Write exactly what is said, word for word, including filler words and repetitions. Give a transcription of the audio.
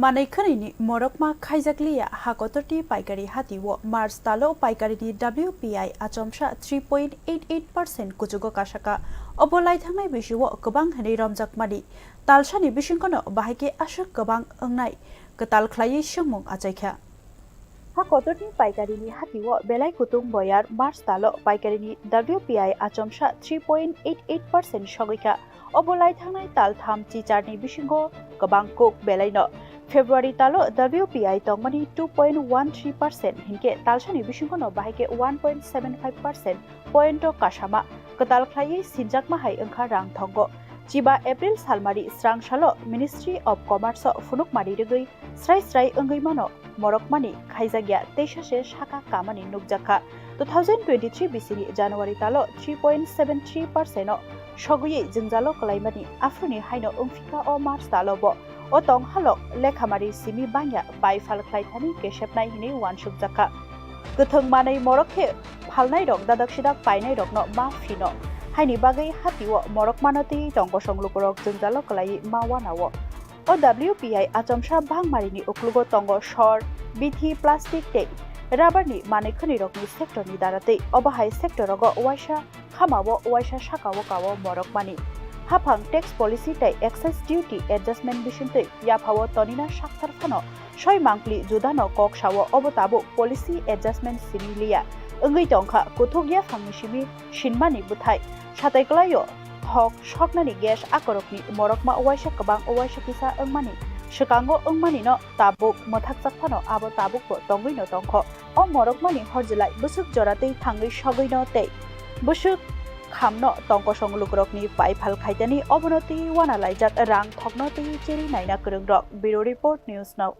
Manwi khwnwini morokma khaijakliya ha kotorni paikari hatio March talo paikarini W P I achomsa three point eight eight percent kuchugo kasaka. Obo laithangnai bisio kwbang hwnwi romjakmani talsani bisingkono bahai khe aswk kwbang wngnai kwtal khlaiwi swngmung achaikha. Ha kotorni paikarini hatio belai kutung boyar March talo paikarini W P I achomsa three point eight eight percent sogwi kha. Obo laithangnai tal tham chicharni bisingo kwbang kuk belaino. February talo W P I tongmani two point one three percent hinkhe talsani bisingono bahai khe one point seven five percent pointo kasama kwtal khlaiwi sinjakma hai wngkha rang thongo. Chiba April salmari srang salo Ministry of Commerce o phunukmari rwgwi srai srai wngwi mano morokmani khaijakya teisa se saka kamani nukjakha. Two thousand twenty-three bisini January talo three point seven three percent o sogwi jwngjalo kwlaimani aphuruni haino wngphikha o March talo bo. O tong halok lekhamari simi bangya pai phal khlai thani kesepnai hinwi uansukjakha. Kwthwng manwi morok khe phalnairok dadak sidak painairokno ma phino. Haini bagwi hatio morokmano twi tongkosong lukurok jwngjalo kwlaiwi ma uanao. O W P I achomsa bangmarini uklugo tongo sor, bithi, plastic tei rubberni manwi khwnwirokni sectorni dara tei obo hai sectorogo uaisa khamao uaisa sakao kao morokmani. Haphang tax policy tei excise duty adjustment bisingtwi yaphao tonina sakthar phano soi mangpli judano kok sao obo tabuk policy adjustment simi liya wngwi tongkha kuthuk yaphangni simi sinmani bwthai. Satai kwlaio thok soknani gas akorokni morokma uaisa kwbang uaisa kisa wngmani swkango wngmanino tabuk mwthakjak phano abo tabukbo tongwino tongkho. O morokmani horjilai bwswk jora twi thangwi sogwino tei bwswk khamno tongkosong lukurokni pai phal khaitani obono twi uana laijak rang thokno twi cheri naina kwrwngrok. Bureau Report, News Now.